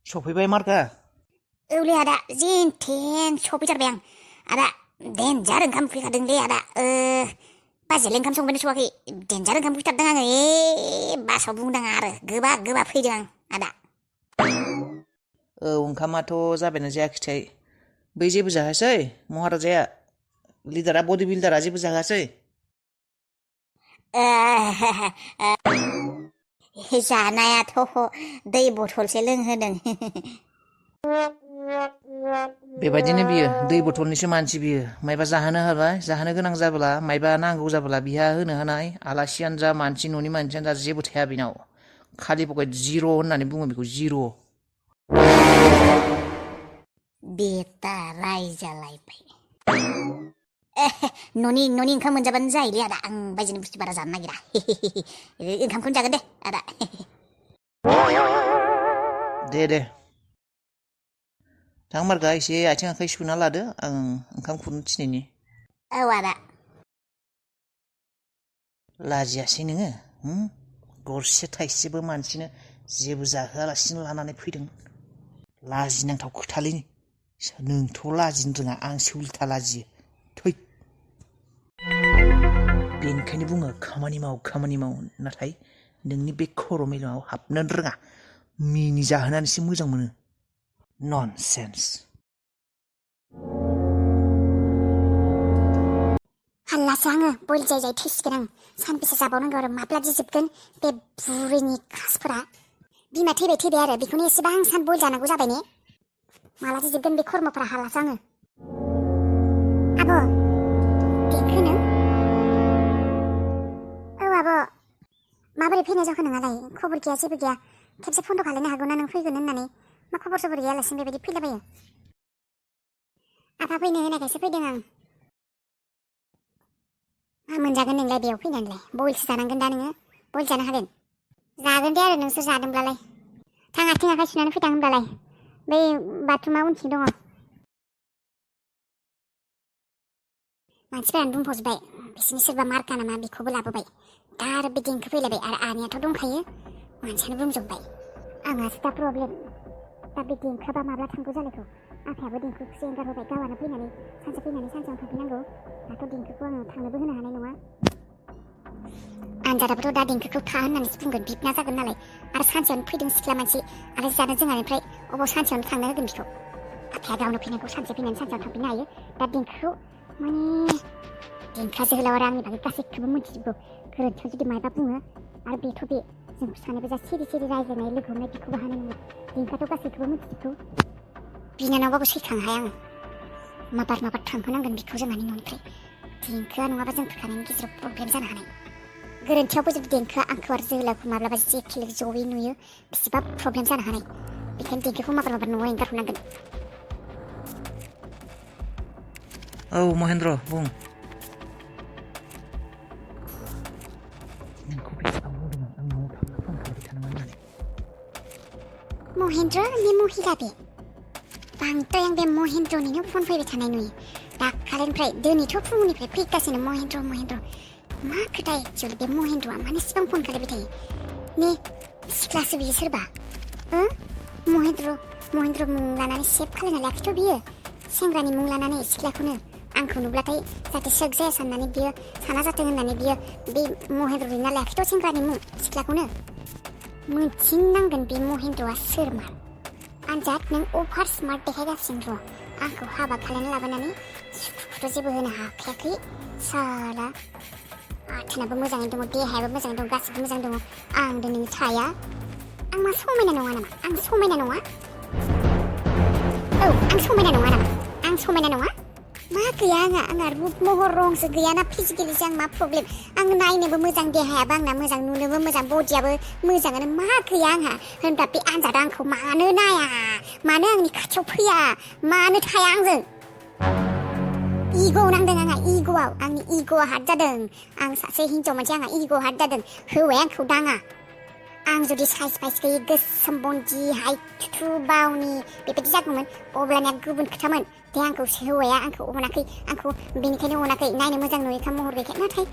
सफैबाय मारगा? औलै आदा जेनथेन सफैथारबाय आं। आदा देनजार ओंखाम फैखादोंलै आदा। बाजैयालाय ओंखाम संबायना सङाखै? देनजार ओंखाम फैथारदों आङो। बासाव बुंदां आरो गोबा गोबा फैदों आं आदा। औ ओंखामाथ' जाबायना जायाखैथाय? बै जेबो जाहोआसै महाराजाया? लिडारा बडि बिल्डारा जेबो जाहोआसै? जानायाथ' दै बथलसो लोंहोदों। बेबायदिनो बियो दै बथलनिसो मानसि बियो। मायबा जाहोनो हाबाय, जाहोनो गोनां जाब्ला मायबा नांगौ जाब्ला बिहा होनो हानाय आलासियानो जा मानसि न'नि मानसियानो जा जेबो थाया बेनाव। खालि पकेट जिर' होननानै बुङो बेखौ जिर'। बेटा रायजालायबाय। न'नि ओंखाम मोनजाबानो जायोलै आदा। आं बायजोनि बुस्थु बारा जानो नागिरा। ओंखामखौनो जागोन दे आदा। दे थां मारगा एसे आथिं आखाइ सुना लादो, आं ओंखाम खुरनो थिनैनि। औ आदा। लाजियासै नोङो? गरसे थाइसेबो मानसिनो जेबो जाहोआलासिनो लानानै फैदों। लाजिनांथाव खोथालै। नोंथ' लाजिनो रोङा, आंसो उल्था लाजियो। थै। बेनिखायनो बुङो खामानि माव। नाथाय नोंनि बे खर' मेलेमाव हाबनोनो रोङा। मिनि जाहोनानैसो मोजां मोनो। ननसेन्स। हाल्लासो आङो बयल जाय थैसिगोन आं। सानबेसे जाबावनांगौ आरो माब्लादि जोबगोन बे बुरैनि खासफोरा। बिमा थैबाय आरो बेखौनो एसेबां सान बयल जानांगौ जाबाय ने? मालादि जोबगोन बे खर्मफोरा हाल्लासो आङो। आब' देंखो नों? औ आब' माबोरै फैनाय जाखो नोंहालाय? खबर गैया जेबो गैया। खेबसे फन्द' खालायनो हागौना नों फैगोन होननानै। मा खबर सबर गैयालासिनो बेबायदि फैलाबायो? आफा फैनो होनायखायसो फैदों आं। मा मोनजागोन नोंलाय बेयाव फैनानैलाय? बयलसो जानांगोन दा नोङो? बयल जानो हागोन? जागोन दे आरो नोंसोर जादोंब्लालाय। थां आथिं आखाइ सुनानै फैथां होनब्लालाय। बै बाथरुमा उनथिं दङ। मानसिफोरानो बुंफबजोब्बाय बिसिनि सोरबा मार्का नामा बेखौबो लाबोबाय। दा आरो बे देंखो फैलायबाय आरो आनैयाथ' दंखायो। मानसियानो बुंजोब्बाय। आंहासो दा प्रब्लेम। दा बे देंखोबा माब्ला थांगौ जालायखौ? आफायाबो देंखोखौसो एंगारहरबाय। गावहानो फैनानै सानसेयावनो थांफिननांगौ। दाथ' देंखोखौ आङो थांनोबो होनो हानाय नङा। आनजादाबोथ' दा देंखोखौ था होननानैसो बुंगोन। बिबना जागोन नालाय। आरो सानसेयावनो फैदों सिख्ला मानसि। आरो जानो जोंहानिफ्राय अबाव सानसेयावनो थांनो होगोन बिखौ? आफाया गावनो फैनांगौ। सानसे फैनानै सानसेयावनो थांफिननो हायो। दा देंखोखौ माने देंखोआ जोहोलाव आरो आंनि बागै गासैखौबो मिथिजोबगौ। गोरोन्थियाव जुदि मायबा बुङो आरो बेथ' बे जों सानैबो जा सिरि रायज्लायनाय लोगो हमनाय बेखौबो हानाय नङा। देंखोआथ' गासैखौबो मिथिजोबगौ। बिनानावबाबो सैखांहाय आङो। माबार थांहोनांगोन बेखौ जोंहानि न'निफ्राय। देंखोआ नङाबा जों फैखानायनि गेजेराव प्रब्लेम जानो हानाय। गोरोन्थियावबो जुदि देंखोआ आंखौ आरो जोहोलावखौ माब्लाबा जेखेले जयै नुयो बेसेबा प्रब्लेम जानो हानाय। बेखायनो देंखोखौ माबार न'आव एंगारहरनांगोन। औ महेन्द्र बुं। नोंखौ बेसेबां बुंदों आं न'आव थांना फन खालामबाय थानाङा होननानै। महेन्द्र ने महिला बे? बांद्राय आं बे महेन्द्रनिनो फन फैबाय थानाय नुयो। दाखालिनिफ्राय दिनैथ' फुंनिफ्राय फैगासिनो महेन्द्र। मा खोथा एक्चुअलि बे महेन्द्रआ मानो इसिबां फन खालायबाय थायो? ने सिख्लासो बियो सोरबा? महेन्द्र मुं लानानै सेभ खालायना लायाखैथ' बियो। सेंग्रानि मुं लानानै सिख्लाखौनो आंखौ नुब्लाथाय जाहाथे सोग जाया साननानै बियो साना जाथों होननानै बियो बे महेन्द्र लिरना लायाखैथ' सेंग्रानि मुं सिख्लाखौनो। मोनथिनांगोन बे महेन्द्रआ सोरमार। आनजाद नों अभार स्मार्ट देखायगासिनो र'। आंखौ हाबा खालामना लाबोनानै सुखुखौथ' जेबो होनो हाखायाखै साला। आथोनाबो मोजाङै दङ, देहायाबो मोजाङै दं, गासिबो मोजां दङ। आं दिनै थाया। आं मा समायना नङा नामा? आं समायना नङा? औ आं समायना नङा नामा? आं समायना नङा? मा गैया आंहा रुप महर रंसो गैयाना फिजिकेलिसो आं मा प्रब्लेम? आं नायनोबो मोजां, देहायाबो आंना मोजां, नुनोबो मोजां, बडियाबो मोजाङानो। मा गैया आंहा? होनबा बे आनजादा आंखौ मानो नाया? मानो आंनि खाथियाव फैया? मानो थाया आंजों? इग'आव नांदों आंहा, इग'आव। आंनि इग'आ हार्ट जादों। आं सासे हिनजाव मानसि, आंहा इग' हार्ट जादों। हौवाया आंखौ दाङा। आं जुदि साइज फाइस गैयै गोसोम बन्जि हाइ थुथु बावनि बेबायदि जागौमोन अब्लानिया गुबुन खोथामोन दे आंखौ हौवाया आंखौ अनाखै आंखौ बेनिखायनो अनाखै नायनो मोजां नुयोखा महर गैखाय नाथाय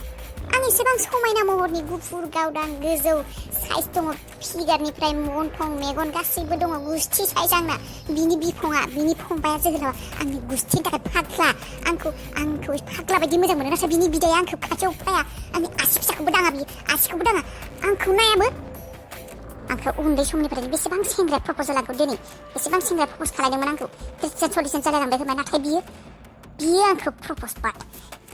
आं एसेबां समायना महरनि गुफुर गावदां गोजौ साइज दङ फिगारनिफ्राय गन्थं मेगन गासैबो दङ गुस्थि साइज आंना बिनि बिखङा बिनि फंबाया जोहोलावा आंनि गुस्थिनि थाखाय फाग्ला आंखौ फाग्ला बायदि मोजां मोनो नाथाय बिनि बिदाया आंखौ खाथियाव फाया आंनि आसि फिसाखौबो दाङा बियो आसिखौबो दाङा आंखौ नायाबो आंखौ उन्दै समनिफ्रायनो बेसेबां सेंग्रा प्रप'जल आंखौ दिनै बेसेबां सेंग्रा प्रप'ज खालायदोंमोन आंखौ 30-40 जालायलांबाय खोमा नाथाय बियो आंखौ प्रप'ज बाट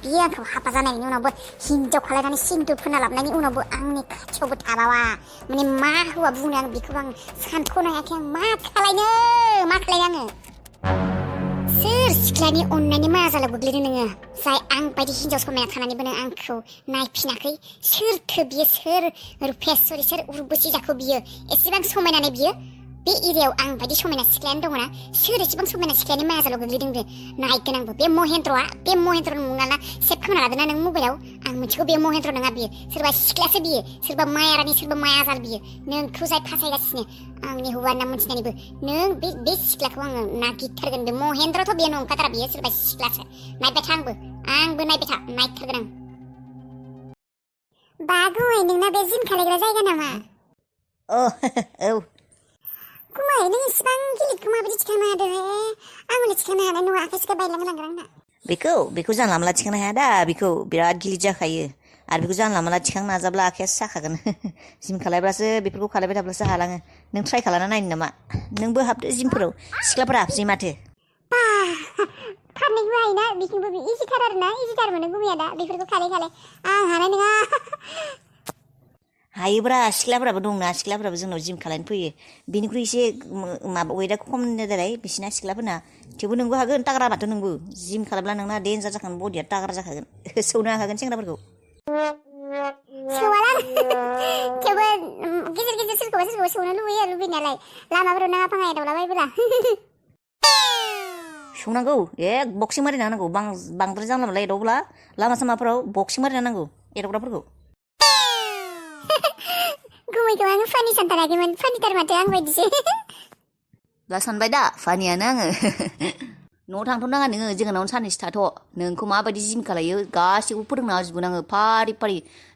बियो आंखौ हाबा जानायनि उनावबो हिन्जाव खालायनानै सिन्दुर फोनना लाबनायनि उनावबो आंनि खाथियावबो थाबावा माने मा हौवा बुंनो आं बेखौबो आं सानख'नो हायाखै आं मा खालायनो आङो सोर सिख्लानि अननायनि माजालाव गोग्लैदों नोङो जाय आं बायदि हिन्जाव समायना थानानैबो नों आंखौ नायफिनाखै सोरथो बियो सोर रुपेश्वरी सोर उर्बुसि जाखो बियो एसेबां समायनानै बियो बे एरियायाव आं बायदि समायना सिख्लायानो दङना सोर एसेबां समायना सिख्लानि माजालाव गोग्लैदों बे नायगोन आंबो बे महेन्द्र नङाना सेभ खालामना लादोंना नों मबाइलाव आं मिथिगौ बे महेन्द्र नङा बियो सोरबा सिख्लासो बियो सोरबा मायारानि सोरबा मायाजाल बियो नोंखौ जाय फासायगासिनो आंनि हौवा होनना मिथिनानैबो नों बे सिख्लाखौ आङो नागिरथारगोन बे महेन्द्रथ' बे नंखाथारा बियो सोरबा सिख्लासो नायबाय था आंबो नायबाय था नायथारगोन आं बागुमै नोंना बे जिम खालायग्रा जायगा नामा औ गुमै नों इसिबां गिलिरखौ माबायदि थिखांनो हादों आं हले थिखांनो हानाय नङा आखाइसिखौ बायलांगोन आंना बेखौ जानला मोनला थिखांनो हाया दा बेखौ बिराद गिलिर जाखायो आरो बेखौ जानला मोनला थिखांनो नाजाब्ला आखाइयासो साखागोन जिम खालायब्लासो बेफोरखौ खालायबाय थाब्लासो हालाङो नों ट्राइ खालामना नायनो नामा नोंबो हाबदो जिमफोराव सिख्लाफोरा हाबसै माथो खारनायखौ हायोना बेखौबो इजिथार आरोना इजिथार मोनो गुमैया दा बेफोरखौ खालाय आं हानाय नङा हायोब्रा सिख्लाफोराबो दंना सिख्लाफोराबो जोंनाव जिम खालायनो फैयो बिनिख्रुइ एसे माबा वेटआ खम देलाय बिसिना सिख्लाफोरना थेवबो नोंबो हागोन ताग्रा माथो नोंबो जिम खालामब्ला नोंना देन्जार जाखागोन बडिया ताग्रा जाखागोन सौनो हाखागोन सेंग्राफोरखौ सौवाला थेवबो गेजेर सोरखौबा सौनो लुबैनायालाय लामाफोराव नाङा फाङा एदावलाबायब्ला सौनांगौ बक्सिं मारिना होनांगौ बांद्राय जानला मोनला एदावब्ला लामा सामाफोराव बक्सिं मारिना होनांगौ एदावग्राफोरखौ गुमैखौ आङो फानि सानथाराखैमोन फानिथार माथो आं बायदिसो दा सानबाय दा फानियानो आङो न'आव थांथ'नाङा नोङो जोंनावनो साननैसो थाथ' नोंखौ माबायदि जिम खालायो गासैखौबो फोरोंना होजोबगोन आङो फारि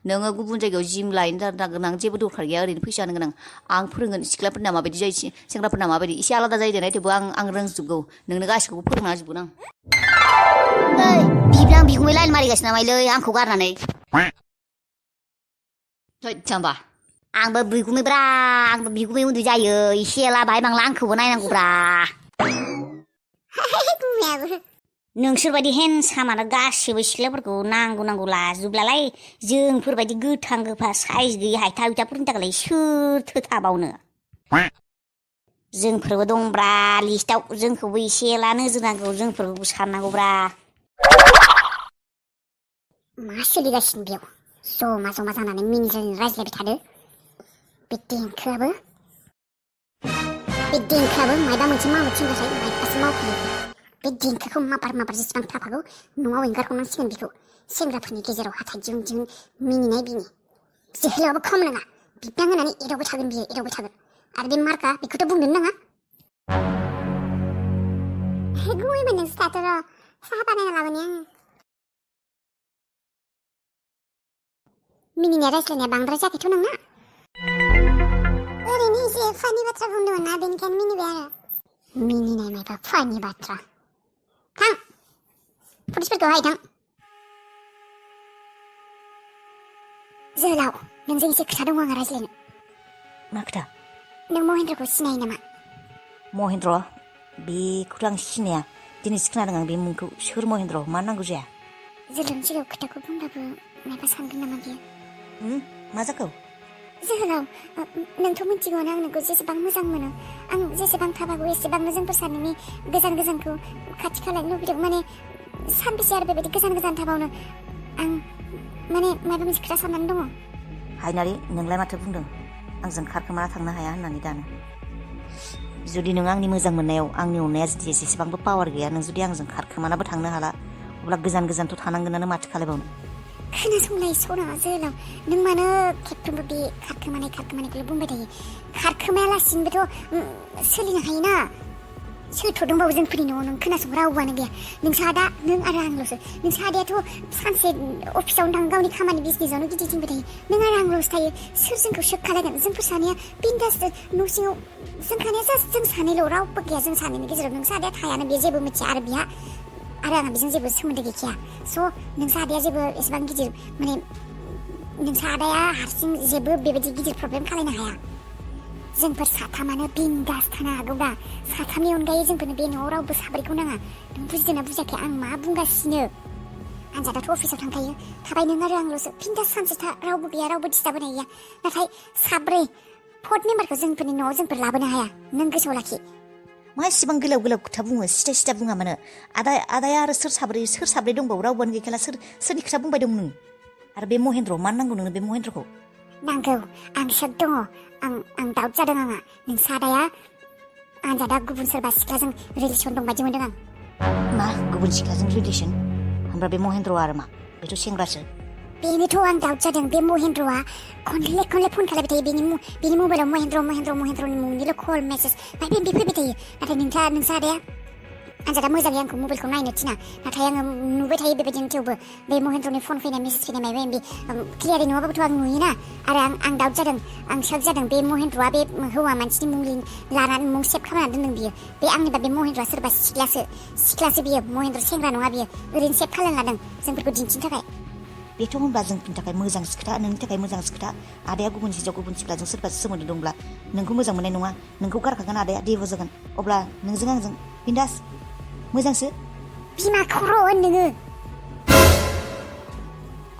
नोङो गुबुन जायगायाव जिम लायनो गोनां जेबो दरखार गैया ओरैनो फैसा होनो गोनां आं फोरोंगोन सिख्लाफोरना माबायदि जायो सेंग्राफोरना माबायदि एसे आलादा जायो देनाय थेवबो आं रोंजोबगौ नोंनो गासैखौबो फोरोंना होजोबगोन आं बिब्ला आं बिगुमै लाइन मारिगासिनो नामालै आंखौ गारनानै जाम्बा आंबो बिगुमै उन्दै जायो एसे एला बाहाय बांला आंखौबो नायनांगौब्रा नोंसोरबायदि हेन्डसामानो गासिबो सिख्लाफोरखौ नांगौ लाजोबब्लालाय जोंफोरबायदि गोथां गोफा साइज गैयै हायथा हुइथाफोरनि थाखायलाय सोरथो थाबावनो जोंफोरबो दंब्रा लिस्टआव जोंखौबो एसे एला नोजोर नांगौ जोंफोरबो साननांगौब्रा मा सोलिगासिनो बेयाव जमा जानानै मिनिजों रायज्लायबाय थादो बे देंखोआबो मायबा मोनसे मावनो थिनबाथाय मायबासो मावफैयो बे देंखोखौ माबार जेसेबां थाफागौ न'आव एंगारहरनांसिगोन बेखौ सेंग्राफोरनि गेजेराव हाथाय दिहुन मिनिनाय बिनि जोहोलावाबो खम नङा बिब्दां होनानै एदावबाय थागोन आरो बे मार्का बेखौथ' बुंनोनो नाङा गुमैमोन नोंसो थाथ' र' साहा बानायना लाबोनि आङो मिनिनाया रायज्लायनाया बांद्राय जायाखैथ' नोंना ओरैनो एसे फानि बाथ्रा बुंदोंमोन ना बेनिखायनो मिनिबाय आरो मिनिनाय मायबा फानि बाथ्रा थां पुलिसफोरखौ हायथां जोहोलाव नोंजों एसे खोथा दङ आङो रायज्लायनो मा खोथा नों महेन्द्रखौ सिनायो नामा महेन्द्र बेखौथ' आं सिनाया दिनैसो खोनादों आं बे मुंखौ सोर महेन्द्र मा नांगौ जाया जोहोलावनि सिगाङाव खोथाखौ बुंबाबो मायबा सानगोन नामा बियो मा जाखो जोहोलाव नोंथ' मिथिगौना आं नोंखौ जेसेबां मोजां मोनो आं जेसेबां थाबागौ एसेबांनो जोंफोर सानैनि गोजानखौ खाथि खालायनो लुबैदों माने सानबेसे आरो बेबायदि गोजान थाबावनो आं माने माबा मोनसे खोथा साननानै दङ हायनारि नोंलाय माथो बुंदों आंजों खारखोमाना थांनो हाया होननानै दानो जुदि नों आंनि मोजां मोननायाव आंनि अननाया जुदि एसेबांबो पावार गैया नों जुदि आंजों खारखोमानाबो थांनो हाला अब्ला गोजानथ' थानांगोनानो माथो खालायबावनो खोनासंलाय सना जोलाव नों मानो खेबफ्रोमबो बे खारखोमानायखौल' बुंबाय थायो खारखोमायालासिनोबोथ' सोलिनो हायोना सोरथ' दंबावो जोंफोरनि न'आव नों खोनासं रावबोआनो गैया नोंसा आदा नों आरो आंल'सो नोंसा आदायाथ' सानसे अफिसावनो थाङो गावनि खामानि बिजनेसावनो गिदिंथिंबाय थायो नों आरो आंल'सो थायो सोर जोंखौ सेक खालायगोन जोंफोर सानैया बिन्दास न' सिङाव जों सानैया जास्ट जों सानैल' रावबो गैया जों सानैनि गेजेराव नोंसा आदाया थायानो बे जेबो मिथिया आरो बिहा आरो आंहा बेजों जेबो सोमोन्दो गैखाया स' नोंसा आदाया जेबो एसेबां गिदिर माने नोंसा आदाया हारसिं जेबो बेबायदि गिदिर प्रब्लेम खालायनो हाया जोंफोर साथामानो बिन्दास थानो हागौ दा साथामनि अनगायै जोंफोरनो बे न'आव रावबो साब्रैखौ नाङा नों बुजिदोंना बुजियाखै आं मा बुंगासिनो आनजादाथ' अफिसाव थांखायो थाबाय नों आरो आंल'सो बिन्दास सानसे था रावबो गैया रावबो डिस्टार्ब होनाय गैया नाथाय साब्रै फर्थ मेम्बारखौ जोंफोरनि न'आव जोंफोर लाबोनो हाया नों गोसोआव लाखि मा एसेबां गोलाव खोथा बुङो सिदा बुङा मानो आदाया आरो सोर साब्रै दंबावो रावबोआनो गैखाला सोरनि खोथा बुंबाय दं नों आरो बे महेन्द्र मानो नांगौ नोंनो बे महेन्द्रखौ नांगौ आं सोब दङ आं दाउट जादों आंहा नोंसा आदाया आनजादा गुबुन सोरबा सिख्लाजों रिलेसन दं बायदि मोनदों आं मा गुबुन सिख्लाजों रिलेसन होमब्ला बे महेन्द्र आरो मा बेथ' सेंग्रासो बेनोथ' आं दाउट जादों बे महेन्द्रआ खनले फन खालायबाय थायो बेनि मबाइलाव महेन्द्रनि मुंनिल' कल मेसेज माबा फैबाय थायो नाथाय नोंसा आदाया आनजादा मोजाङै आंखौ मबाइलखौ नायनो थिना नाथाय आङो नुबाय थायो बेबायदिनो थेवबो बे महेन्द्रनि फन फैनाय मेसेज फैनाय माबा बे क्लियारै नङाबाबोथ' आं नुयोना आरो आं दाउट जादों आं शक जादों बे महेन्द्रआ बे हौवा मानसिनि मुं लानानै मुं सेभ खालामनानै दोनदों बियो बे आंनिबा बे महेन्द्रआ सोरबा सिख्लासो बियो महेन्द्र सेंग्रा नङा बियो ओरैनो सेभ खालामना लादों जोंफोरखौ दिन्थिनो थाखाय बेथ' होनबा जोंनि थाखाय मोजांसो खोथा नोंनि थाखाय मोजांसो खोथा आदाया गुबुन सिख्लाजों सोरबा सोमोन्दो दंब्ला नोंखौ मोजां मोननाय नङा नोंखौ गारखागोन आदाया देबो जागोन अब्ला नोंजों आंजों बिन्दास मोजांसो बिमा खर' होन नोङो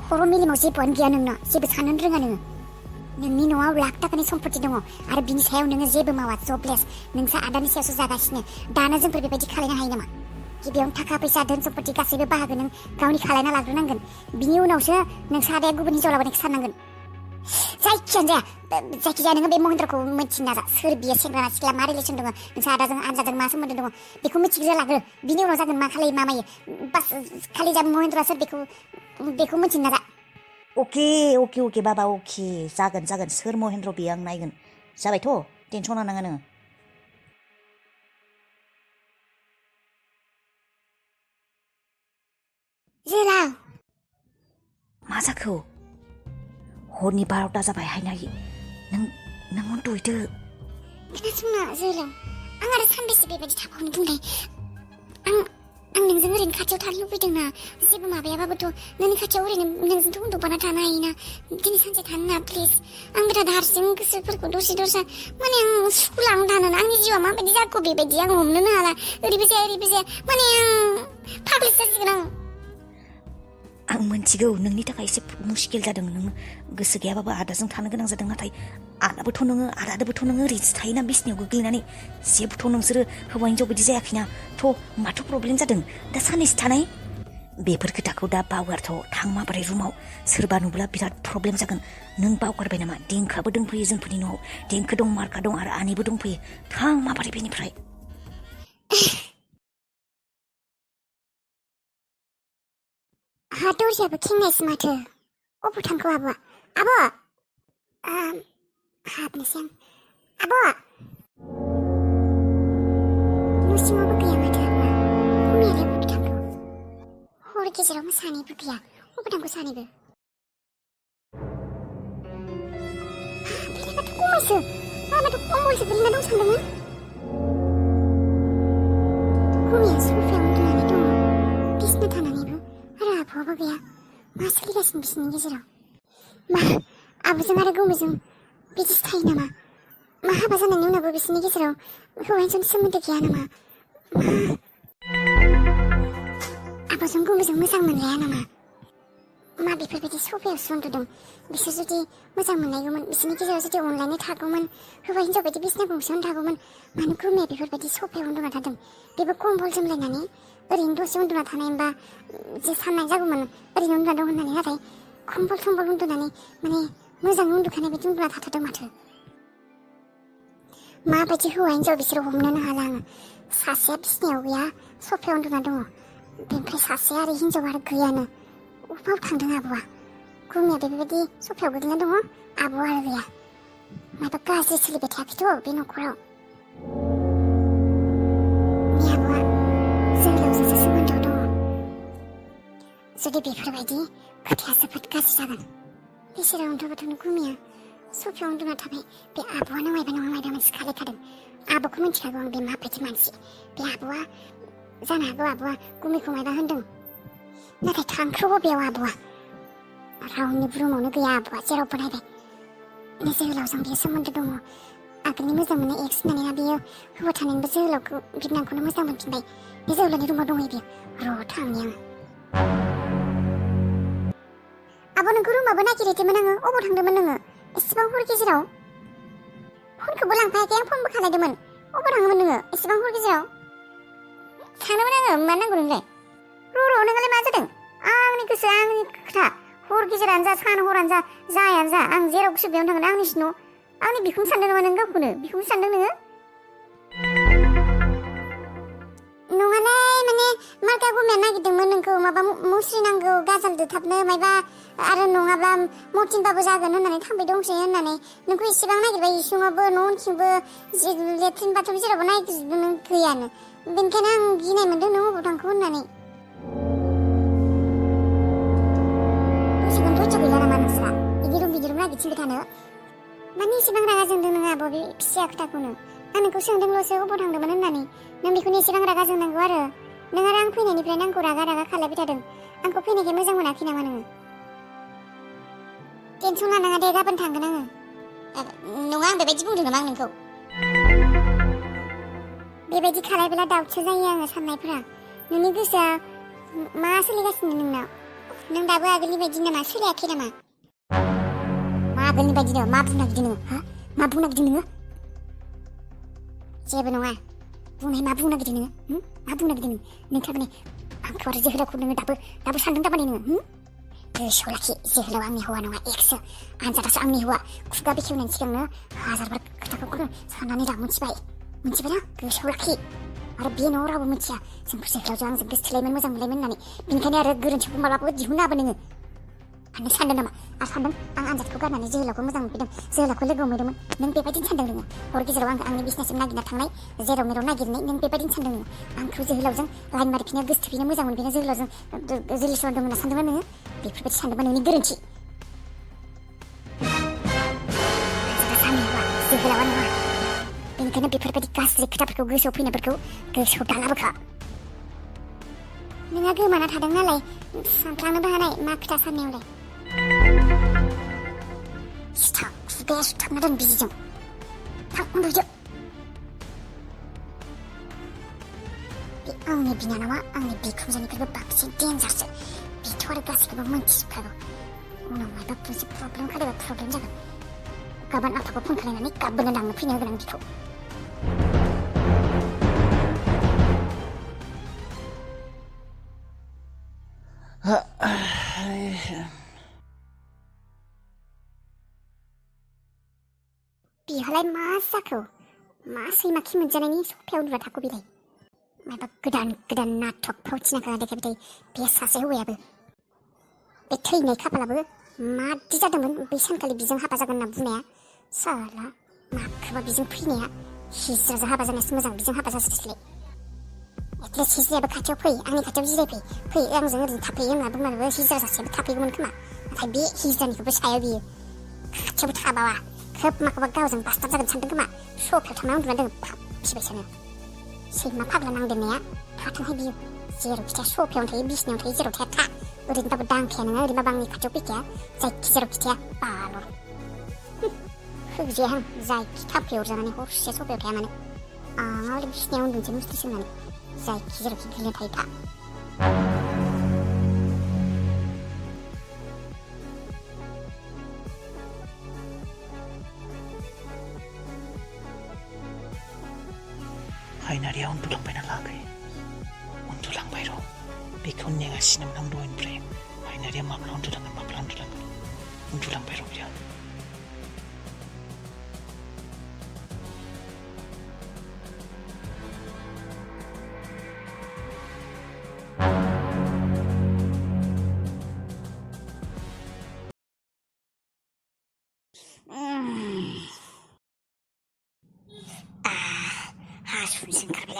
खर' मेलेमाव जेबोआनो गैया नोंना जेबो साननो रोङा नोंनि न'आव लाख थाखानि सम्पति दङ आरो बिनि सायाव नोङो जेबो मावा जबलेस नोंसा आदानि सायावसो जागासिनो दानो जोंफोर बेबायदि खालायनो हायो नामा गिबियावनो थाखा फैसा धोन सम्पति गासैबो बाहागो नों गावनि खालायना लाग्रोनांगोन बिनि उनावसो नोंसा आदाया गुबुन हिनजाव लाबोनायखौ साननांगोन जायखिजाया नोङो बे महेन्द्रखौ मिथिनो नाजा सोर बियो सेंग्रा सिख्ला मा रिलेसन दङ नोंसा आदाजों आनजादजों मा सोमोन्दो दङ बेखौ मिथिग्रो लाग्रो बिनि उनाव जागोन मा खालायो मा मायो बास खालि जा महेन्द्रआ सोर बेखौ मिथिनो नाजा अके बाबा अके जागोन सोर महेन्द्र बेयो आं नायगोन जाबायथ' टेनसन लानाङा नोङो जोलाव मा जाखो हरनि 12ता जाबाय हायनाय नों उन्दुहैदो खोनासंना जोलाव आं आरो सानबेसे बेबायदि थाबावनो बुंनाय आं नोंजों ओरैनो खाथियाव थानो लुबैदोंना जेबो माबायाबाबोथ' नोंनि खाथियाव ओरैनो नोंजोंथ' उन्दुबाना थानो हायोना दिनै सानसे थानो ना प्लिज आं बिराद हारसिं गोसोफोरखौ दसे माने आं सुखुलांनो थानो आंनि जिउआ माबायदि जाखो बेबायदि आं हमनोनो हाला ओरैबो जाया माने आं पागल जासिगोन आं मोनथिगौ नोंनि थाखाय एसे मुस्किल जादों नों गोसो गैयाबाबो आदाजों थानो गोनां जादों नाथाय आदाबोथ' नोङो ओरैनोसो थायोना बिसिनायाव गोग्लैनानै जेबोथ' नोंसोरो हौवा हिनजाव बायदि जायाखैना थ' माथो प्रब्लेम जादों दा साननैसो थानाय बेफोर खोथाखौ दा बावगारथ' थां माबोरै रुमाव सोरबा नुब्ला बिराद प्रब्लेम जागोन नों बावगारबाय नामा देंखोआबो दंफैयो जोंफोरनि न'आव देंखो दं मार्का दं आरो आनैबो दंफैयो थां माबोरै बेनिफ्राय दरजायाबो खेंनायसो माथो अबाव थांखो आब' हाबनोसै आब' न' सिङावबो गैया माथो ममियालाय बबे थांखो हर गेजेरावबो सानैबो गैया अबाव थांखो सानैबो बेलेगाथ' खमायसो माबाथ' कम्बलसो गोलैना दं सानदोंमोन ममिया सफायाव उन्दुनानै दङ बिसना थानानैबो आरो आब'आबो गैया मा सोलिगासिनो बिसोरनि गेजेराव मा आब'जों आरो गौमैजों बिदिसो थायो नामा मा हाबा जानायनि उनावबो बिसोरनि गेजेराव हौवा हिनजावनि सोमोन्दो गैया नामा आब'जों गौमैजों मोजां मोनलाया नामा मा बेफोरबायदि सफायावसो उन्दुदों बिसोर जुदि मोजां मोनलायगौमोन बिसोरनि गेजेराव जुदि अनलायनाय थागौमोन हौवा हिनजाव बायदि बिसिना गंसेयावनो थागौमोन मानो गौमैया बेफोरबायदि सफायाव उन्दुना थादों बेबो कम्बल जोमलायनानै ओरैनो दसे उन्दुना थानाय होनबा जे साननाय जागौमोन ओरैनो उन्दुना दं होननानै नाथाय कम्बल उन्दुनानै माने मोजाङै उन्दुखानाय बायदि उन्दुना थाथारदों माथो माबायदि हौवा हिनजाव बिसोरो हमनोनो हाला आङो सासेया बिसिनायाव गैया सफायाव उन्दुना दङ बेनिफ्राय सासेया आरो हिनजाव आरो गैयानो अबाव थांदों आब'आ गुमिया बेबायदि सफायाव गोग्लैना दङ आब' आरो गैया माबा गाज्रि सोलिबाय थायाखैथ' बे न'खराव बे आब'आ जोहोलावजोंसो सोमोन्दोआव दङ जुदि बेफोरबायदि खोथाया जोबोद गाज्रि जागोन बिसोरो उन्दुबाथानो गुमिया सफायाव उन्दुना थाबाय बे आब'आनो मायबा नङा मायबा मोनसे खालायखादों आब'खौ मिन्थिखागौ आं बे माबायदि मानसि बे आब'आ जानो हागौ आब'आ गुमिखौ मायबा होनदों नाथाय थांख्रबो बेयाव आब'आ रावनिबो रुमावनो गैया आब'आ जेरावबो नायबाय जोहोलावजों बेयो सोमोन्दो दङ आगोलनि मोजां मोननाय एक्स होननानै बेयो हौवा थानायनिबो जोहोलावखौ बिबनांखौनो मोजां मोनफिनबाय बे जोहोलावनि रुमाव दंहैयो बेयो र' थांनि आं आब' नोंखौ रुमाबो नागिरहैदोंमोन आङो अबाव थांदोंमोन नोङो एसेबां हर गेजेराव फनखौबो लांफायाखै आं फनबो खालायदोंमोन अबाव थाङोमोन नोङो एसेबां हर गेजेराव थांदोंमोन आङो मा नांगौ नोंलाय र' नोंहालाय मा जादों आंनि गोसो आंनि खोथा हर गेजेरानो जा सान हरानो जा जायानो जा आं जेराव गोसो बेयावनो थांगोन आंनिसो न' आंनि बिखुं सानदों नामा नों गावखौनो बिखुं सानदों नोङो नङालाय माने मार्का गुमिया नागिरदोंमोन नोंखौ माबा मुस्रि नांगौ गाजाल दोथाबनो मायबा आरो नङाबा मटिनबाबो जागोन होननानै थांबाय दंसै होननानै नोंखौ इसेबां नागिरबाय इसिङावबो न' उनथिंबो लेट्रिन बाथरुम जेरावबो नागिरजोबदों नों गैयानो बेनिखायनो आं गिनाय मोनदों नों अबाव थांखो होननानै दसेखौनो धैर्य गैला नामा नोंस्रा बिदिरुम नागिरथिंबाय थानो माने इसेबां रागा जोंदों नों आब' बे फिसा खोथाखौनो आं नोंखौ सोंदोंल'सो अबाव थांदोंमोन होननानै नों बेखौनो एसेबां रागा जोंनांगौ आरो नों आरो आं फैनायनिफ्रायनो आंखौ रागा खालायबाय थादों आंखौ फैनायखाय मोजां मोनाखै नामा नोङो टेनसन लानाङा दे गाबोन थांगोन आङो नङा आं बेबायदि बुंदों नामा आं नोंखौ बेबायदि खालायब्ला दाउटसो जायो आङो साननायफोरा नोंनि गोसोआ मा सोलिगासिनो नोंनाव नों दाबो आगोलनि बायदि नामा सोलायाखै नामा मा आगोलनि बायदिनो मा बुंनो नागिरदों नोङो हा मा बुंनो नागिरदों नोङो जेबो नङा बुंनाय मा बुंनो नागिरदों नोङो मा बुंनो नागिरदों नों थारमाने आंखौ आरो जोहोलावखौ नोङो दाबो सानदों थारमाने नोङो गोसोआव लाखि जोहोलाव आंनि हौवा नङा एक्सो आनजादासो आंनि हौवा खुगा बेखेवनायनि सिगांनो हाजारबार खोथाखौ साननानै ला मिथिबायना गोसोआव लाखि आरो बे न'आव रावबो मिथिया जोंखौ जोहोलावजों आंजों गोसोथोलायोमोन मोजां मोनलायोमोन होननानै बेनिखायनो आरो गोरोन्थिखौ मालाबाबो दिहुननो हाबो नोङो आरो सानदों नामा आरो सानदों आं आनजादखौ गारनानै जोहोलावखौ मोजां मोनफैदों जोहोलावखौ लोगो हमहैदोंमोन नों बेबायदिनो सानदों नोङो हर गेजेराव आंनि बिसनासिम नागिरना थांनाय जेराव मेराव नागिरनाय नों बेबायदिनो सानदों नोङो आंखौ जोहोलावजों लाइन मारिफिनो गोसोथोफिनो मोजां मोनफिनो जोहोलावजों रिलेसन दं होनना सानदोंमोन नोङो बेफोरबायदि सानदोंमोन नोंनि गोरोन्थि जोहोलावा नङा बेनिखायनो बेफोरबायदि गाज्रि खोथाफोरखौ गोसोआव फैनायफोरखौ गोसोआव दालाबोखा नोंहा गोमाना थादों नालाय सानफ्लांनोबो हानाय मा खोथा साननायावलाय खुगाया सुथाबना दोन बिजिजों थां उन्दुदो बे आंनि बिनानावा आंनि बिखुनजोनिख्रुइबो बांसिन डेन्जारसो बेथ' आरो गासैखौबो मोनथिजोबखागौ उनाव माबा मोनसे प्रब्लेम खालायबा प्रब्लेम जागोन गाबोन आफाखौ फन खालायनानै गाबोनो लांनो फैनो होगोन आं बिखौ बिहालाय मा जाखो मा सैमा खि मोनजानायनि सफायाव उन्दुना थाखो बिलाय माबा गोदान नाटक फावथिनाखौ देखायबाय थायो बे सासे हौवायाबो बे थैनाय खाफालाबो मादि जादोंमोन बै सानखालि बिजों हाबा जागोन होनना बुंनाया साला माखौबा बिजों फैनाया हिज्राजों हाबा जानायासो मोजां बिजों हाबा जासिलाय एटलिस्ट हिज्रायाबो खाथियाव फै आंनि खाथियाव जिरायफै आंजों ओरैनो थाफैयो होनना बुंनानैबो हिज्रा सासेयाबो थाफैगौमोन खोमा नाथाय बे हिज्रानिखौबो सायाव बियो खाथियावबो थाबावा खोब माखौबा गावजों बास्टार जागोन सानदों खोमा सफायाव थांना उन्दुना दङ फिबाय सानो सैमा फाग्ला नांदेरनाया थाथोंहाय बियो जेराव खिथाया सफायावनो थायो बिसिनायावनो थायो जेराव थाया था ओरैनोबाबो दांखाया नोङो ओरैनोबाबो आंनि खाथियाव फैखाया जायखि जेराव खिथाया बाल' होगजाया आं जायखि थाम्फै अरजानानै हरसे सफायाव थाया मानो आं हले बिसिनायाव उन्दुनोसै मुस्रि सोंनानै जायखि जेरावखि गोलैना थायो था हायनारिया उन्दुलांबायना लायाखै उन्दुलांबाय र' बेखौ नेगासिनोमोन आं दहायनिफ्राय हायनारिया माब्ला उन्दुलांबाय र' बियो हासुनोसो ओंखारबाय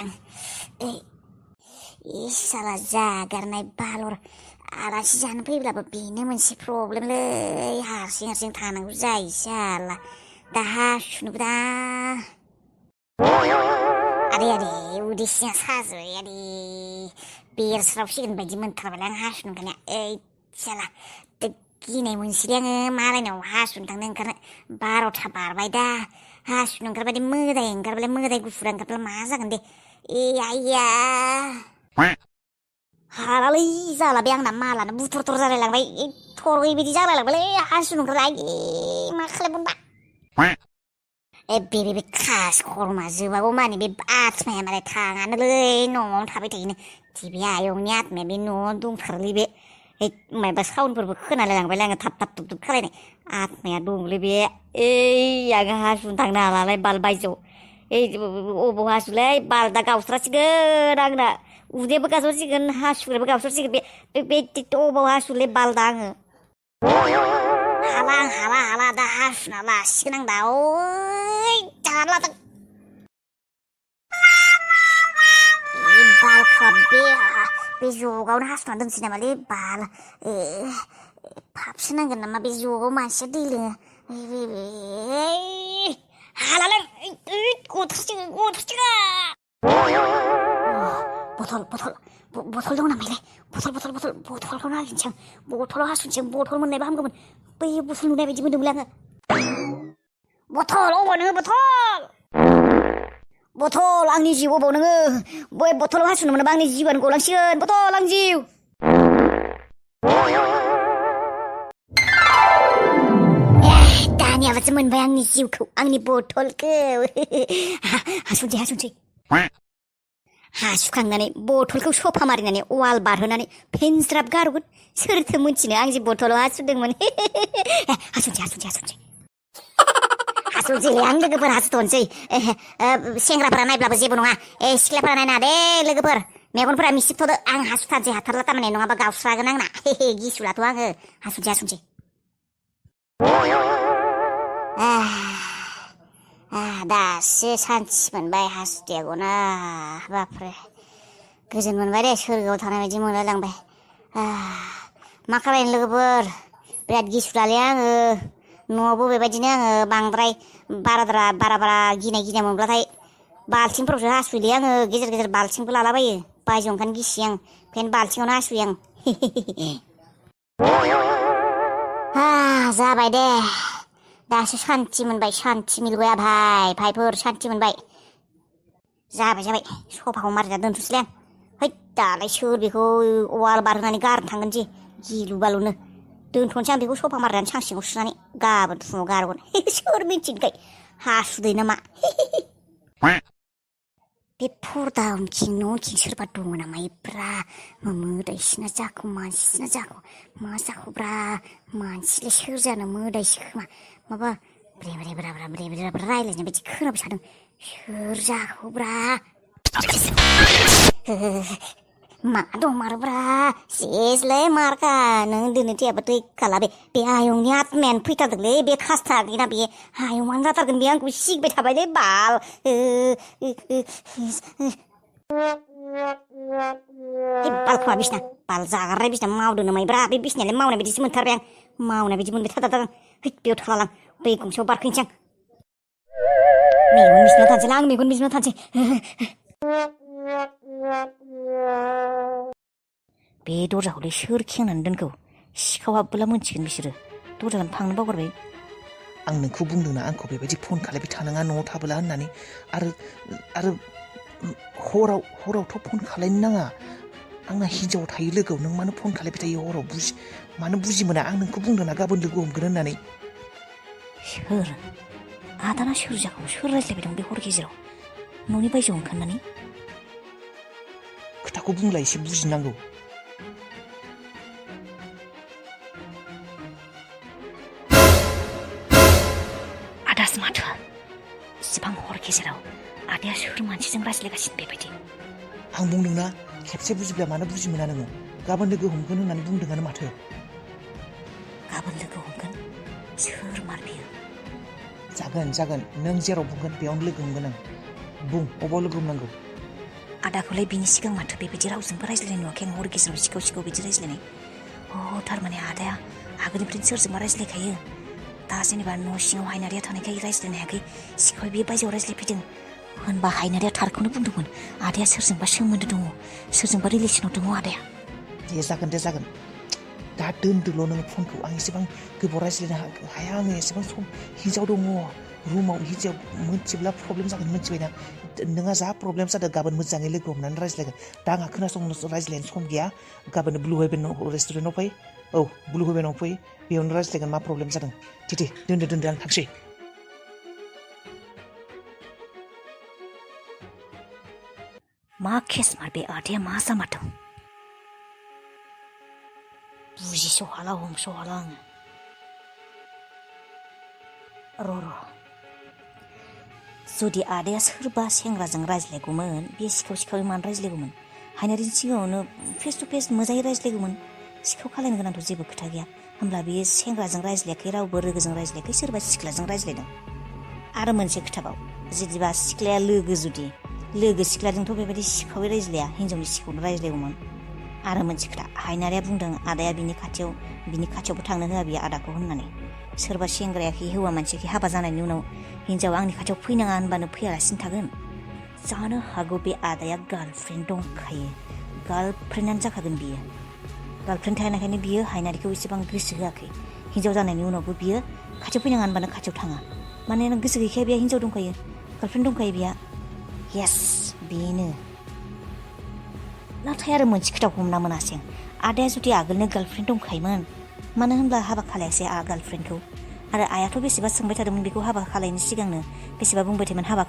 आं साला जागारनाय बालर आलासि जानो फैब्लाबो बेनो मोनसे प्रब्लेमलै हारसिं हारसिं थानांगौ जायो साला दा हासुनोबो दा आरे उदै सिङा साजोब्बाय आरे बेरस्रावसिगोन बायदि मोनथारबायलै आं हासुनो ओंखारनाया साला गिनाय मोनसिलै आङो मालायनाव हासुनो थांनो ओंखारनो 12था बारबाय दा हासुनो ओंखारबाय मोदाय ओंखारबाय मोदाय गुफुरा ओंखारब्ला मा जागोन दे आइया हालालै जाला बे आंना मालानो बुथुर जालायलांबाय थरयै बिदि जालायलांबायलै हासुनो ओंखारबाय मा खालामगोनबा बे खास खरमा जोबागौ मानि बे आत्माया मालाय थाङानोलै न'आवनो थाबाय थायोनो बे आयंनि आत्माया बे न'आवनो दंथारोलै बे माबा साउन्डफोरबो खोनालायलांबायलै आङो थाब थुब खालायनाय आत्माया दंलै बे आं हासुनो थांनो हालालाय बाल बायजोआव अबाव हासुलै बाल दा गावस्रासिगोन आंना उदैयाबो गावस्रासिगोन हासुग्रायाबो गावस्रासिगोन बे अबाव हासुलै बाल दा आङो हाला दा हासुना लासिगोन आं दा दाना लादों बालखा बे जगावनो हासुना दोनसै नामालै बाल फाबसो नांगोन नामा बे जगाव मानसिया दै लोङो हालालै गथारसिगोन बथल दं नामालै बथलखौ नागिरनोसै आं बथलाव हासुनोसै आं बथल मोननायबा हामगौमोन बै बथल नुनाय बायदि मोनदोंमोनलै आङो बथल अबाव नोङो बथल आंनि जिउ अबाव नोङो बै बथलाव हासुनो मोनाबा आंनि जिउआनो गलांसिगोन बथल आं जिउ दानियाबासो मोनबाय आंनि जिउखौ आंनि बथलखौ हासुनसै हासुखांनानै बथलखौ सफा मारिनानै वाल बारहोनानै फेनस्राब गारगोन सोरथो मोनथिनो आं जे बथलाव हासुदोंमोन हासुनसैलै आं लोगोफोर हासुथ'नोसै सेंग्राफोरा नायब्लाबो जेबो नङा सिख्लाफोरा नायनाङा दे लोगोफोर मेगनफोरा मिसिबथ'दो आं हासुथारसै हाथारला थारमाने नङाबा गावस्रागोन आंना गिसुलाथ' आङो हासुनसै दासो सान्थि मोनबाय हासुदैया गना बापरे गोजोन मोनबाय दे सोरगोआव थानाय बायदि मोनलायलांबाय मा खालायनो लोगोफोर बिराद गिसुलालै आङो न'आवबो बेबायदिनो आङो बांद्राय बारा गिनाय मोनब्लाथाय बाल्थिंफोरावसो हासुयोलै आङो गेजेर बाल्थिंबो लालाबायो बायजोआव ओंखायनो गिसि आं ओंखायनो बाल्थिङावनो हासुयो आं जाबाय दे दासो सान्थि मोनबाय सान्थि मिलबाय भाइफोर सान्थि मोनबाय जाबाय सफाखौ मारिना दोनथ'सैलै आं दालाय सोर बेखौ वाल बारहोनानै गारनो थांगोन जे गिलु बालुनो दोनथ'नोसै आं बेखौ सफा मारिनानै सां सिङाव सुनानै गाबोन फुङाव गारगोन सोर मिन्थिनोखाय हासुदै नामा बे पर्दा उनथिं न'थिं सोरबा दङ नामा मोदायसिना जाखो मानसिना जाखो मा जाखोब्रा मानसिलाय सोर जानो मोदायसो खोमा माबा ब्रे रायलायनाय बायदि खोनाबाय थादों सोर जाखोब्रा मा दं मारोब्रा सेसलै मारखा नों दोननो थैयाबा थैखाला बे आयंनि आत्मायानो फैथारदोंलै बे खासथारना बे आयंआनो जाथारगोन बे आंखौ सिगबाय थाबायलै बाल बालखौआ बिसिना बाल जागारनाय बिसिना मावदों नामायब्रा बे बिसिनालाय मावनाय बायदिसो मोनथारबाय आं मावनाय बायदि मोनबाय थाथारदों बेयाव थालां दै गंसेयाव बारखोनोसै आं मेगन बिजोंनो थानोसै बे दरजाखौलाय सोर खेंनानै दोनखौ सिखाव हाबबोला मोनथिगोन बिसोरो दरजाखौनो फांनो बावगारबाय आं नोंखौ बुंदोंना आंखौ बेबायदि फन खालायबाय थानाङा न'आव थाबोला होननानै आरो हरावथ' फन खालायनो नाङा आंना हिनजाव थायो लोगोआव नों मानो फन खालायबाय थायो हराव मानो बुजि मोना आं नोंखौ बुंदोंना गाबोन लोगो हमगोन होननानै सोर आदाना सोर जाखौ सोर रायज्लायबाय दं बे हर गेजेराव न'नि बायजोआव ओंखारनानै खोथाखौ बुंला एसे बुजिनांगौ आदासो माथो इसिबां हर गेजेराव आदाया सोर मानसिजों रायज्लायगासिनो बेबायदि आं बुंदोंना खेबसे बुजिब्ला मानो बुजि मोना नोङो गाबोन लोगो हमगोन होननानै बुंदोंआनो माथो गाबोन लोगो हमगोन सोर मार बियो जागोन नों जेराव बुंगोन बेयावनो लोगो हमगोन आं बुं अबाव लोगो हमनांगौ आदाखौलाय बिनि सिगां माथो बेबायदि रावजोंबो रायज्लायनाय नुवाखै आं हर गेजेराव सिखाव बिदि रायज्लायनाय थारमाने आदाया आगोलनिफ्रायनो सोरजोंबा रायज्लायखायो दा जेनेबा न' सिङाव हायनारिया थानायखाय रायज्लायनो हायाखै सिखाव बियो बायजोआव रायज्लायफैदों होनबा हायनारिया थारखौनो बुंदोंमोन आदाया सोरजोंबा सोमोन्दो दङ सोरजोंबा रिलेसनाव दङ आदाया दे जागोन दा दोनदोल' नोङो फनखौ आं एसेबां गोबाव रायज्लायनो हाया आङो एसेबां सम हिन्जाव दङ रुमाव हिन्जाव मोनथिब्ला प्रब्लेम जागोन मोनथिबायना नोंहा जा प्रब्लेम जादों गाबोन मोजाङै लोगो हमनानै रायज्लायगोन दा आंहा खोनासंनो रायज्लायनो सम गैया गाबोन ब्लु हेभेन रेस्टुरेन्टआव फै ब्लु हेभेनाव फै बेयावनो रायज्लायगोन मा प्रब्लेम जादों दे दोनदो आं थांसै मा केसमार बे आदाया मा जामारदों बुजिस' हाला हमस' हाला आङो र' जुदि आदाया सोरबा सेंग्राजों रायज्लायगौमोन बे सिखाव मानो रायज्लायगौमोन हायनारिनि सिगाङावनो फेस टु फेस मोजाङै रायज्लायगौमोन सिखाव खालायनो गोनांथ' जेबो खोथा गैया होमब्ला बे सेंग्राजों रायज्लायाखै रावबो लोगोजों रायज्लायाखै सोरबा सिख्लाजों रायज्लायदों आरो मोनसे खोथाबाव जेनेबा सिख्लाया लोगो सिख्लाजोंथ' बेबायदि सिखावै रायज्लाया हिन्जावनि सिगाङावनो रायज्लायगौमोन आरो मोनसे खोथा हायनारिया बुंदों आदाया बिनि खाथियावबो थांनो होआ बियो आदाखौ होननानै सोरबा सेंग्रायाखि हौवा मानसियाखि हाबा जानायनि उनाव हिन्जावा आंनि खाथियाव फैनाङा होनबानो फैयालासिनो थागोन जानो हागौ बे आदाया गार्लफ्रेन्ड दंखायो गार्लफ्रेन्डआनो जाखागोन बियो गार्लफ्रेन्ड थानायखायनो बियो हायनारिखौ एसेबां गोसो होआखै हिन्जाव जानायनि उनावबो बियो खाथियाव फैनाङा होनबानो खाथियाव थाङा माने गोसो गैखाया बिहा हिन्जाव दंखायो गार्लफ्रेन्ड दंखायो बिहा येस बेनो नाथाय आरो मोनसे खोथाखौ हमना मोनासै आदाया जुदि आगोलनो गार्लफ्रेन्ड दंखायोमोन मानो होनब्ला हाबा खालायासै गार्लफ्रेन्डखौ आरो आइयाथ' बेसेबा सोंबाय थादोंमोन बेखौ हाबा खालायनो सिगांनो बेसेबा बुंबाय थायोमोन हाबा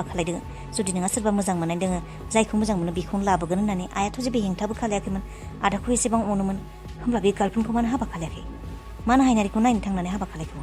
खालायदो जुदि नोंहा सोरबा मोजां मोननाय दोङो जायखौ मोजां मोनो बेखौनो लाबोगोन होननानै आइयाथ' जेबो हेंथाबो खालायाखैमोन आदाखौ एसेबां अनोमोन होमब्ला बे गार्लफ्रेन्डखौ मानो हाबा खालायाखै मानो हायनारिखौ नायनो थांनानै हाबा खालायखौ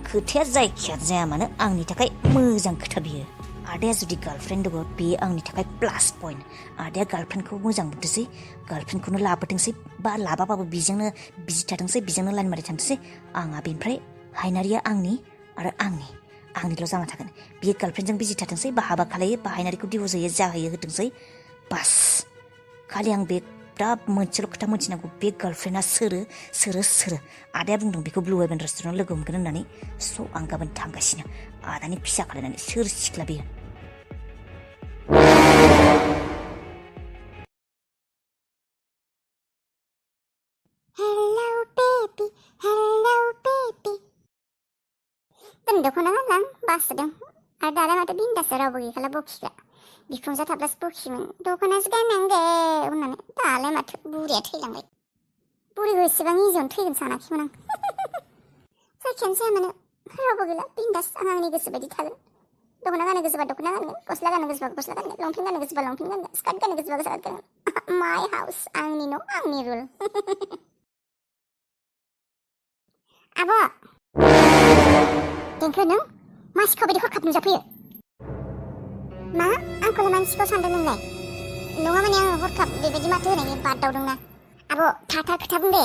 खोथाया जायखिया जाया मानो आंनि थाखाय मोजां खोथा बियो आदाया जुदि गार्लफ्रेन्ड दङ बे आंनि थाखाय प्लास पइन्ट आदाया गार्लफ्रेन्डखौ मोजां मोनदोंसै गार्लफ्रेन्डखौनो लाबोदोंसै बा लाबाबाबो बेजोंनो बिजि थाथोंसै बेजोंनो लाइन मारि थांथोंसै आंहा बेनिफ्राय हायनारिया आंनि आरो आंनिल' जाना थागोन बियो गार्लफ्रेन्डजों बिजि थाथोंसै बा हाबा खालायो बा हायनारिखौ डिभर्स होयो जाहोयो होथोंसै बास खालि आं बे दा मोनसेल' खोथा मोनथिनांगौ बे गार्लफ्रेन्डआ सोरो आदाया बुंदों बेखौ ब्लु हेभेन रेस्टुरेन्टआव लोगो हमगोन होननानै स' आं गाबोन थांगासिनो आदानि फिसा खालायनानै सोर सिख्ला बेयो दोनदोखौना गानलां बासोदों आरो दालाय माथो बिन्दासो रावबो गैखाला बखिग्रा बिखुनजो थाब्लासो बखियोमोन दख'नासो गाननांगौ होननानै दालाय माथो बुरिया थैलांबाय बुरिखौ एसेबां इजियावनो थैगोन सानाखैमोन आं जायखियानो जाया मानो रावबो गैला बिन्दास आं आंनि गोसो बायदि थागोन दख'ना गाननो गोसोबा दख'ना गानगोन गस्ला गाननो गोसोबा गस्ला गानगोन लंपेन्ट गाननो गोसोबा लंपेन्ट गानगोन स्कार्ट गाननो गोसोबा स्कार्ट गानगोन माय हाउस आंनि न' आंनि रुल आब' देंखो नों मा सिखाव बायदि हरखाब नुजाफैयो मा आंखौलाय मानो सिखाव सानदों नोंलाय नङा माने आङो हरखाब बेबायदि माथो होनायनि बादावदोंना आब' थार खोथा बुं दे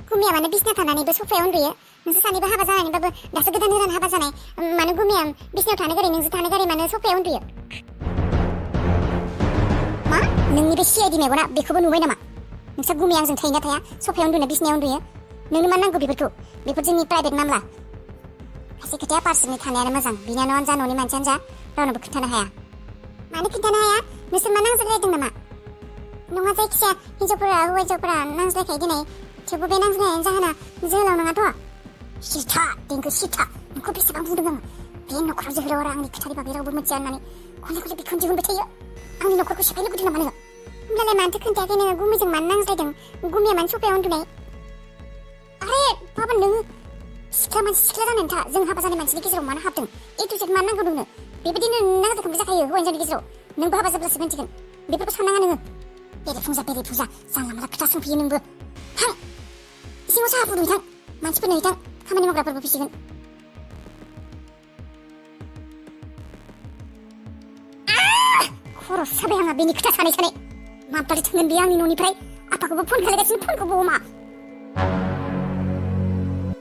गुमिया मानो बिसिना थानानैबो सफायाव उन्दुयो नोंसोर सानैबो हाबा जानानैबाबो दासो गोदान हाबा जानाय मानो गुमिया बिसिनायाव थानो गारै नोंसोर थानो गारै मानो सफायाव उन्दुयो मा नोंनि बे सिआइडि मेगना बेखौबो नुबाय नामा नोंसोर गुमिया आंजों थायो ना थाया सफायाव उन्दुनो बिसिनायाव उन्दुयो नोंनो मा नांगौ बेफोर जोंनि प्राइभेट मामला खायसे खोथाया पार्सनेल थानायानो मोजां बिनानावानो जा न'नि मानसियानो जा रावनोबो खोन्थानो हाया मानो खोन्थानो हाया नोंसोर मा नांज्लायलायदों नामा नङा जायखिजाया हौवा हिन्जावफोरा नांज्लायखायो दिनै थेवबो बे नांज्लायनायनि जाहोना जोहोलाव नङाथ' सिथा देंखो सिथा नोंखौ बेसेबां बुंदों आङो बे न'खराव जोहोलाव आरो आंनि खोथानि बागै रावबो मिथिया होननानै खनले बिखौनो दिहुनबाय थायो आंनि न'खरखौ सेफायनो लुबैदों नामा नोङो होमब्लालाय मानोथो खोन्थायाखै नोङो गुमिजों मानो नांज्लायदों गुमिया मानो सफायाव उन्दुनाय आरे बाबा नोङो सिख्ला जानानै था जों हाबा जानाय मानसिनि गेजेराव मानो हाबदों ए टु जेड मानो नांगौ नोंनो बेबायदिनो नांज्लाय खमलाय जाखायो हौवा हिन्जावनि गेजेराव नोंबो हाबा जाब्लासो मिन्थिगोन बेफोरखौ साननाङा नोङो बेरे फुंजा जानला मानला खोथा सोंफैयो नोंबो थां सिङाव साहा फुदुं थां मानसिफोरनो हैथां खामानि मावग्राफोरबो फैसिगोन खर' साबाय आंहा बेनि खोथा सानै माब्लादि थांगोन बेयो आंनि न'निफ्राय आफाखौबो फन खालायगासिनो फनखौबो हमा